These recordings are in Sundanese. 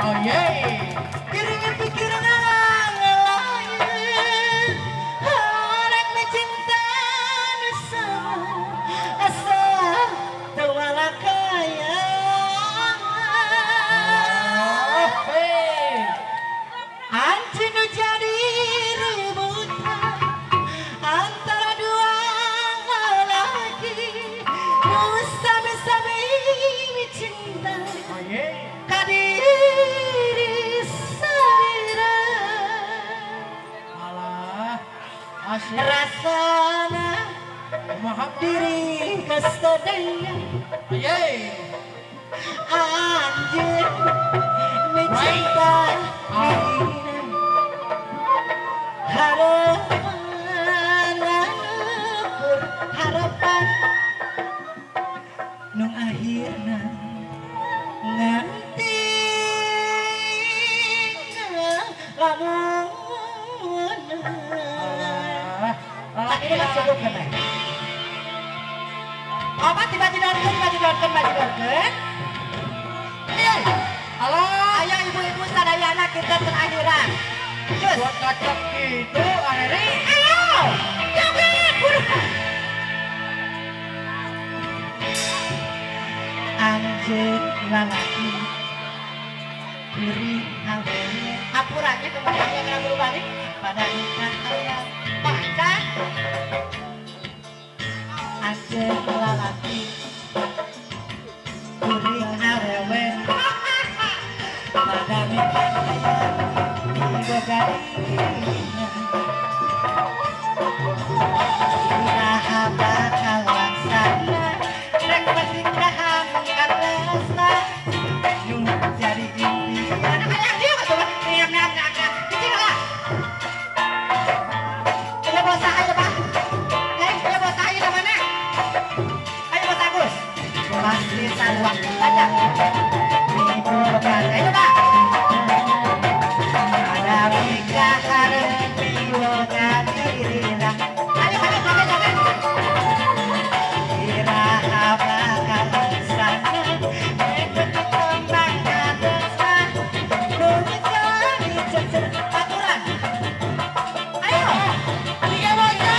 Oh yeah. Kiringan pikiran lain orang mencinta sama asa tewala kaya. Anjing nu jadi rebutan antara dua lelaki nu sami-sami cinta ka diri salira. Alah, asik. Rasana diri kasadaya. Anjing mencinta diri harapan harapan nu akhirna nganti lamun. Ini mah cukup kena. Apa dibajidorkeun, bajidorkeun, bajidorkeun. Alah, ayo ibu-ibu sadayana kita terakhiran. Cus. Buat kacak gitu, Areri. Ayo, joget, buru. Anjeun lalaki kuring awewe. Apurannya kemarin yang buru balik pada ikan ayam baca. Anjeun lalaki kuring awewe pada ikan ayam diboga. Iraha bakal laksana rek pernikahan katresna nu jadi impian. Hayang dieu atuh niam niam niam cicing lah. Ayo bos ayo Pak. Hei, ayo bos ayo di mana? Ayo bos Agus. Pasti sarua aja. Diboga ayo Pak. Ada nikahan diboga dirina. Ayo ayo joget joget. Iraha bakal laksana rek kembang katresna nu jadi cecer aturan. Ayo. Tiga bocah.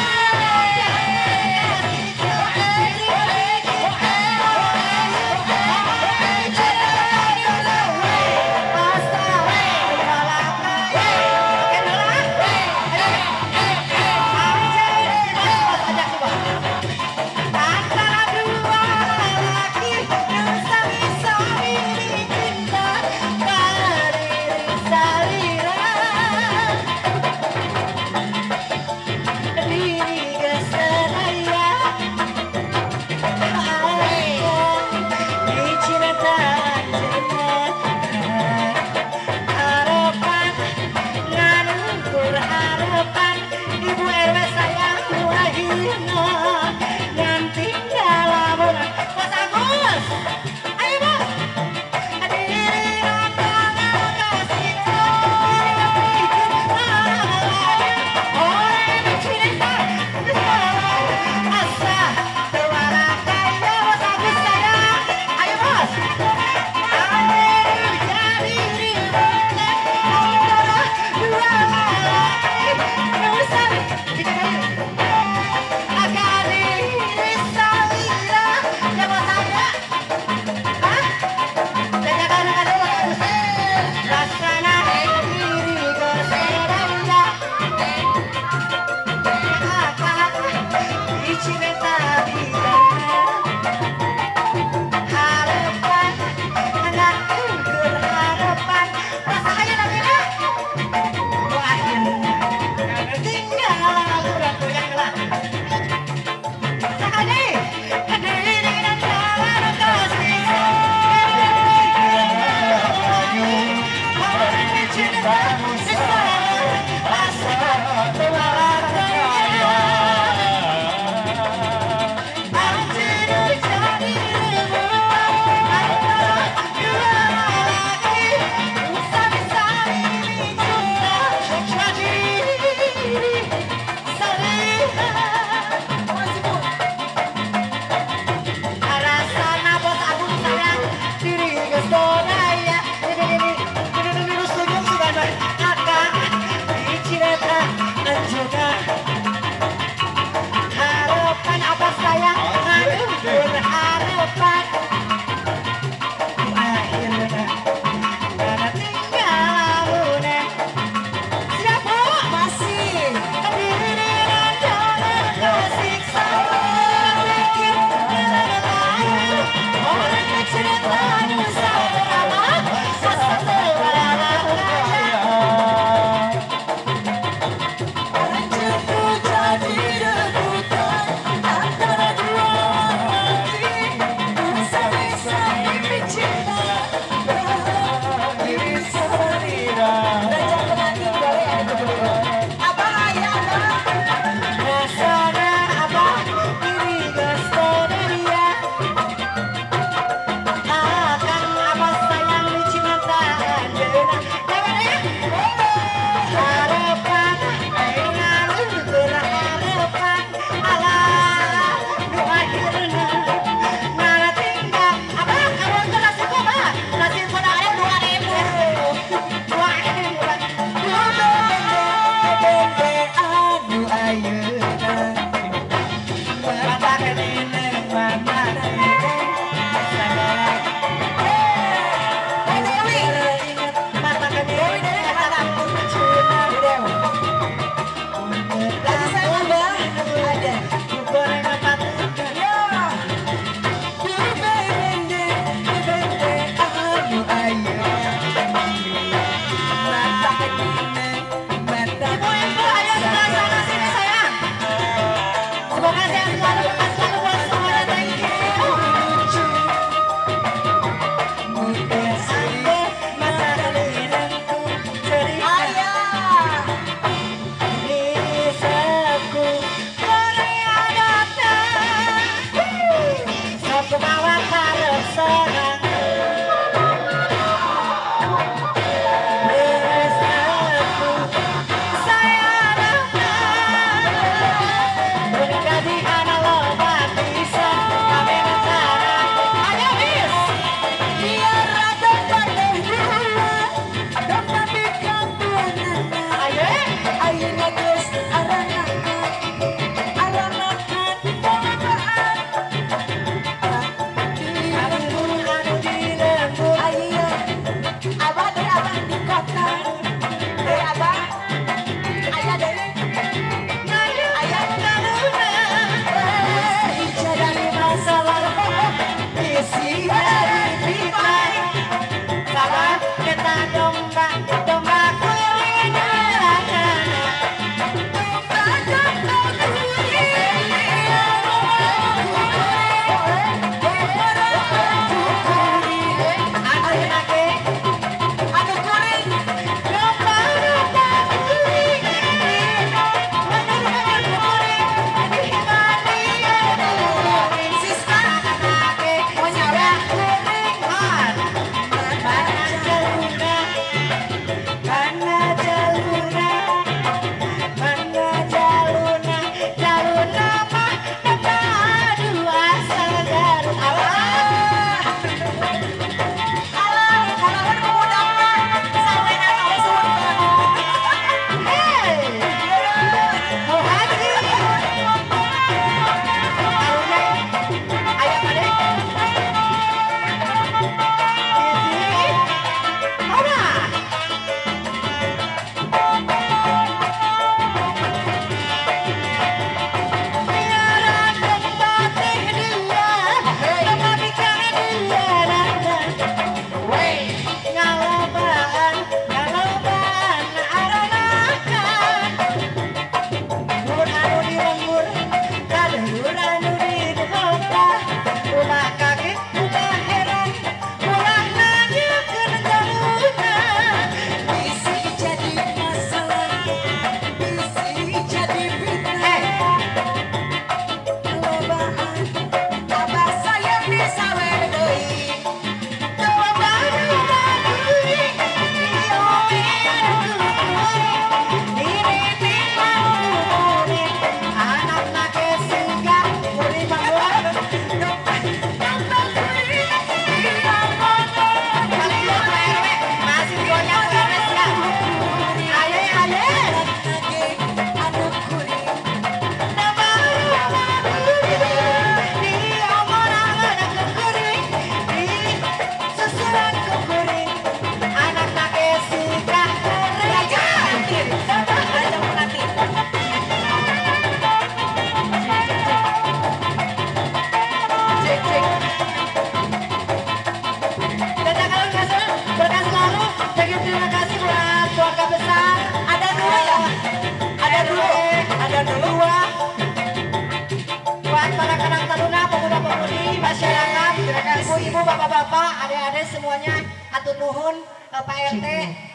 Ibu-ibu, bapak-bapak, adik-adik semuanya hatur nuhun, Pak RT,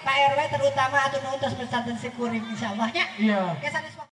Pak RW terutama hatur nuhun terus bersantun sikuring insyaallah nya. Iya. Oke, sanes.